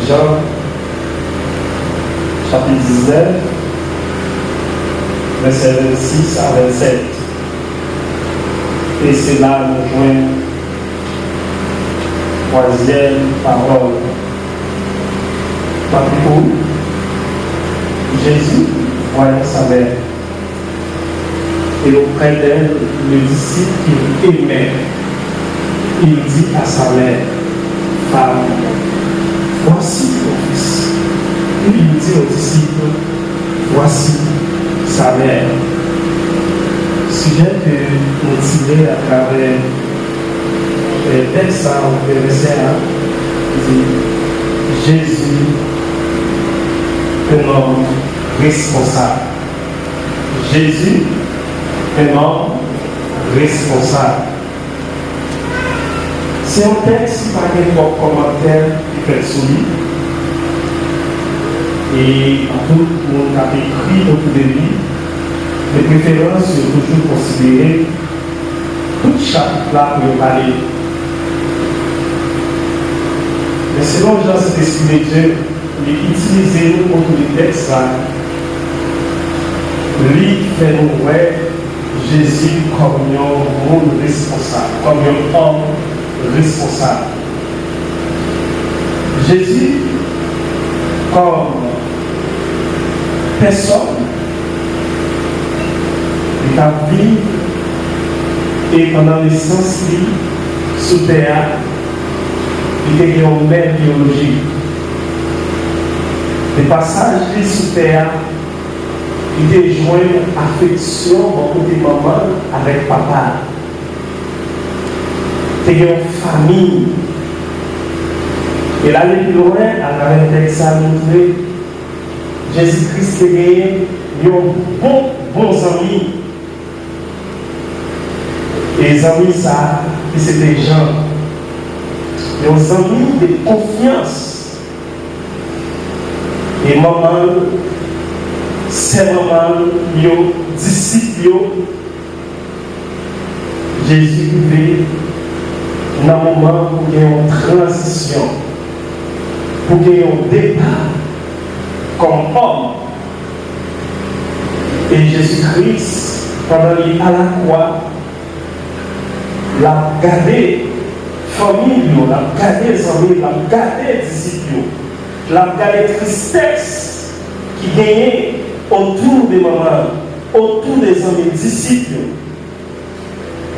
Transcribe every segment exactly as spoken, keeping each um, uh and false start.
Jan, chapit diznèf, vèsè vennsis a vennsèt. E se la nou jwenn twazyèm pawòl. M ap li pou ou. Jezi, vwayan sa mère. Et auprès d'elle, le disciple qu'il aimait, il dit à sa mère, Femme, voici ton fils. Et il dit au disciple, Voici sa mère. Sijè ke nou tire atravè, eh, tèks sa a, oubyen vèsè a, di, Jezi, un homme responsable. Jezi, un homme responsable. Se yon tèks ki pa gen twòp kòmantè ki fèt sou li. E tout moun k ap ekri otou de li, de preferans, yo toujou konsidere tout chapit la pou yo pale. Men selon jan Sentespri de Dye li itilize nou otou de tèks la, li fè nou wè Jezi kòm yon moun responsab, kòm yon òm responsab. Jezi kòm pèsòn, li t ap viv e pandan nesans li sou tè a, li te gen yon mè biyolojik. Nan pasaj li sou tè a, li te jwenn afeksyon bò kote manman l avèk papa l. Te gen yon fanmi. E l ale pi lwen, atravè tèks sa a, montre Jezi Kris te genyen yon bon, bon zanmi. E zanmi sa a, ki se te Jan, yon zanmi de konfyans. E manman l, sè manman l yo, disip yo, Jezi rive nan moman pou gen yon tranzisyon, pou gen yon depa kòm òm. E Jezi Kris, pandan li alakwa, l ap gade fanmi l yo, l ap gade zanmi l, l ap gade disip yo, l ap gade tristès ki genyen otou de manman l, otou de zanmi disip yo.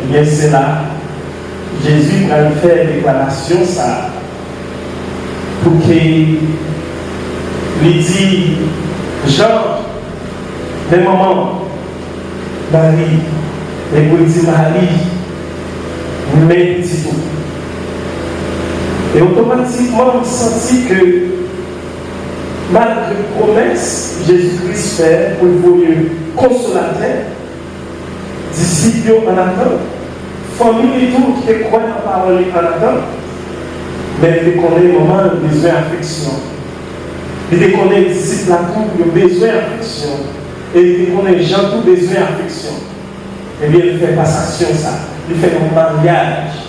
Ebyen, se la Jezi pral fè deklarasyon sa a, pou ke li di Jan, men manman w, Mari, e pou l di Mari, men pitit ou. E otomatikman, nou santi ke malgre pwomès Jezi Kris fè pou l voye Konsolatè, disip yo ann atann, fanmi li tou ki te kwè nan pawòl li ann atann, men li te konnen manman l bezwen afeksyon. Li te konnen disip la tou yo bezwen afeksyon. E li te konnen Jan tou bezwen afeksyon. Ebyen, li fè pas aksyon sa. Li fè yon maryaj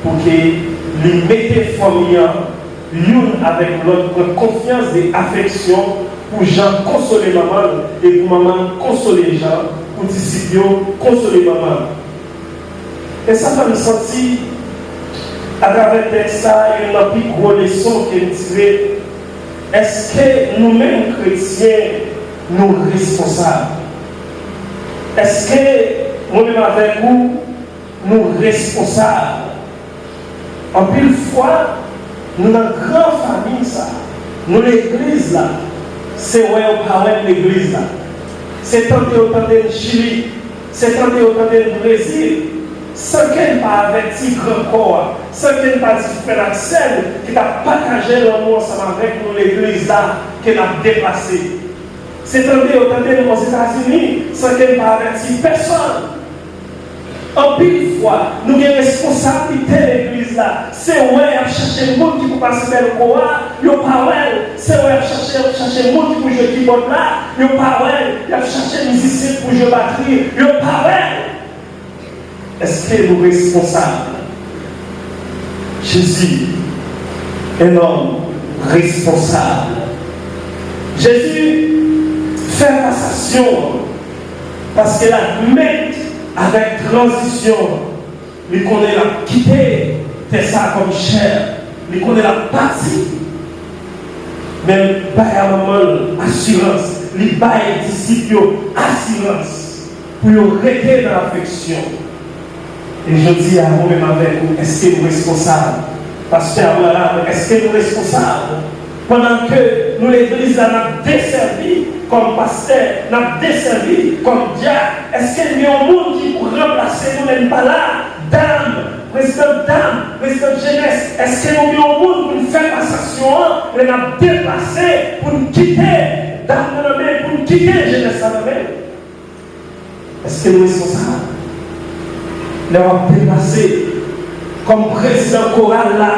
pou ke li mete fanmi an youn avèk lòt, pran konfyans de afeksyon pou Jan konsole manman l e pou manman l konsole Jan, pou disip yo konsole manman l. E sa fè m santi, atravè tèks sa a, youn nan pi gwo leson ke m tire, èske nou menm kretyen, nou responsab? Èske mwen menm avèk ou, nou responsab? Anpil fwa, nou nan gran fanmi sa, nou legliz la, se wè yo pa wè n legliz la. Se tande yo tande n Chili, se tande yo tande n Brezil, san ke n pa avèti gran kò a, san ke n pa di frè n ak sè n ki t ap pataje lanmou ansanm avèk nou legliz la ke n ap deplase. Se tande yo tande n Ozetazini, san ke n pa avèti pèsòn. Anpil fwa, nou gen responsablite legliz la. Se wè y ap chache moun ki pou pase bèlko a, yo pa wè l. Se wè y ap chache, y ap chache moun ki pou jwe kibòd la, yo pa wè l. Y ap chache mizisyen ki pou jwe batri, yo pa wè l. Èske nou responsab? Jezi, un homme responsab. Jezi fè pasasyon an paske l admèt avèk tranzisyon an, li konnen l ap kite tè sa a kòm chè, li konnen l ap pati. Men l bay a manman l asirans, li bay disip yo asirans pou yo rete nan afeksyon. E jodi a, mwen menm avèk ou, èske nou responsab? Pastè Abraham, èske nou responsab? Pandan ke nou legliz la n ap desèvi kòm pastè, n ap desèvi kòm dyak, èske n gen yon moun ki pou ranplase nou lè n pa la? Dam, prezidan dam, prezidan jenès, èske nou gen yon moun pou n fè pasasyon an lè n ap deplase, pou n kite dam nan nan men, pou n kite jenès la nan men? Èske nou responsab? Lè w ap deplase kòm prezidan koral la,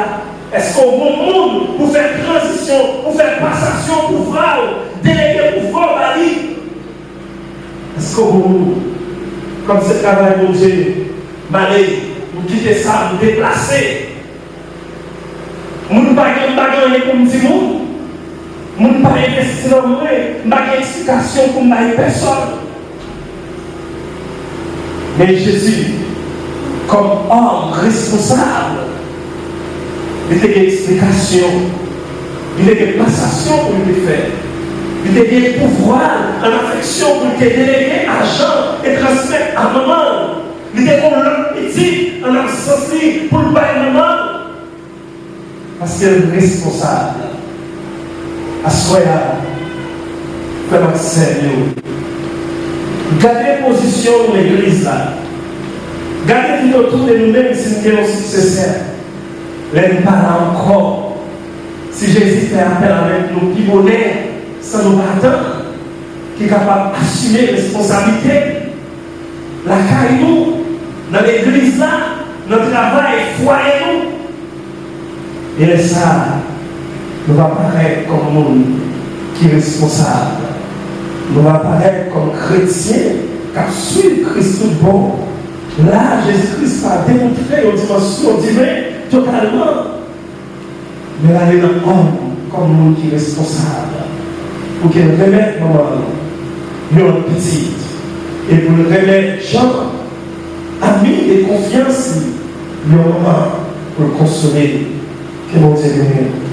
èske w gon moun pou fè tranzisyon, pou fè pasasyon pouvwa w, delege pouvwa w ba li? Èske w gon moun? Kòm se travay Bondye, m ale, m kite sa, m deplase. Moun pa gen, m pa gen anyen pou m di moun. Moun pa envesti nan mwen, m pa gen eksplikasyon pou m bay pèsòn. Men Jezi, kòm òm responsab, li te gen eksplikasyon, li te gen pasasyon pou li te fè. Li te gen pouvwa l an afeksyon pou li te delege ajan e transmèt a manman l. Li te gen yon lòt pitit an absans li pou l bay manman l. Paske l responsab. Aswè a, frè m ak sè m yo, gade pozisyon nou legliz la. Gade kit otou de nou menm si n gen yon siksesè. Lè n pa la ankò, si Jezi fè apèl avèk nou pi bonè, san nou pa atann, ki kapab asime responsablite l lakay nou, nan legliz la, nan travay, fwaye nou. E lè sa a, nou va parèt kòm moun ki responsab. Nou va parèt kòm kretyen k ap swiv Kris tout bon. La, Jezi Kris va demontre yon dimansyon diven totalman. Men l ale nan òm kòm moun ki responsab, pou ke l remèt manman l yon lòt pitit, e pou l remèt Jan, ami de konfyans li, yon manman pou l konsole l. Ke Bondye beni nou.